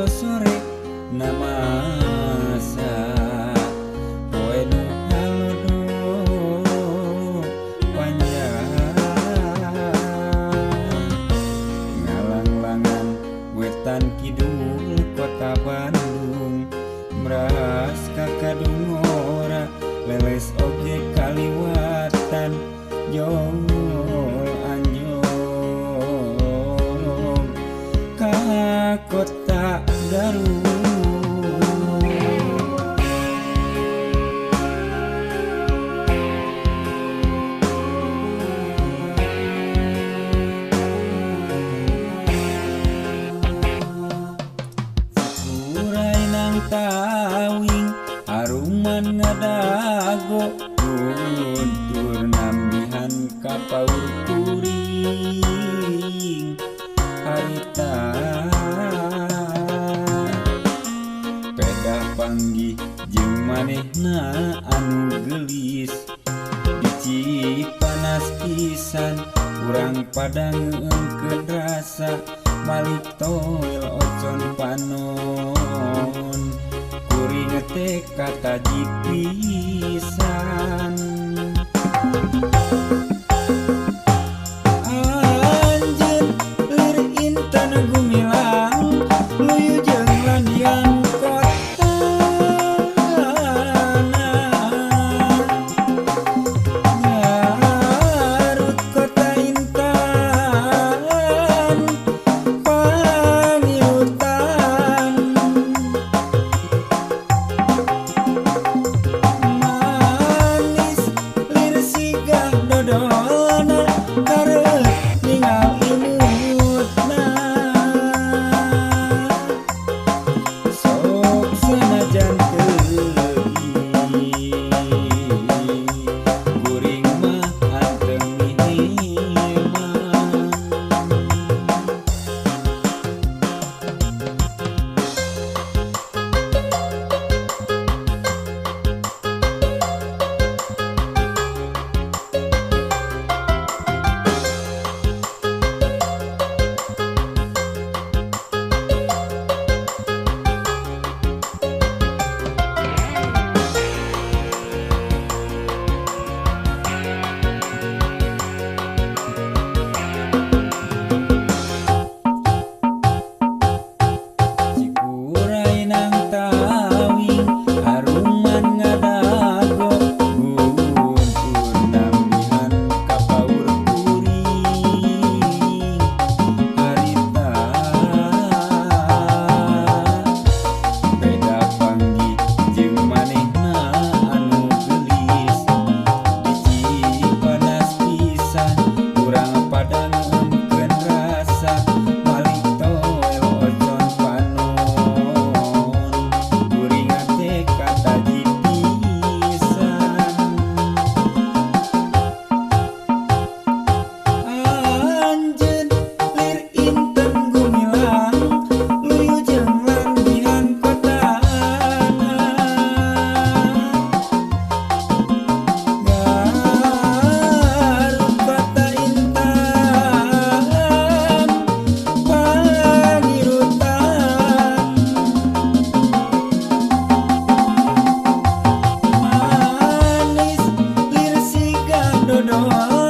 sosore namasa poe nu halodo panjang ngalanglangan wetan kidul kota Bandung meras ka kadungora leles oge kaliwatan jol anjong ka kota Garut. Cikuray nang tawing aruman ngadago guntur nambihan ka paur kuring harita pedah panggih jeung manehna anu geulis dici panas pisan urang pada ngeungkeun rasa malik toel ocon panon kuring teh kataji pisan. Anjeun lir intan gumilang luyu jeung landian kotana Garut kota intan pangiutan manis lir siga dodolna karep ningal imutna sok sanajan teuing kuring mah anteng mihiman. Cikuray nang tawing aruman ngadago guntur nambihan ka paur kuring harita beda panggih jeung manehna anu geulis dici panas pisan urang pada ngeungkeun rasa malik toel ocon panon kuring teh kataji pisan. Anjeun lir inten gumilang luyu jeung landian kotana Garut kota intan pangirutan manis lir siga dodol.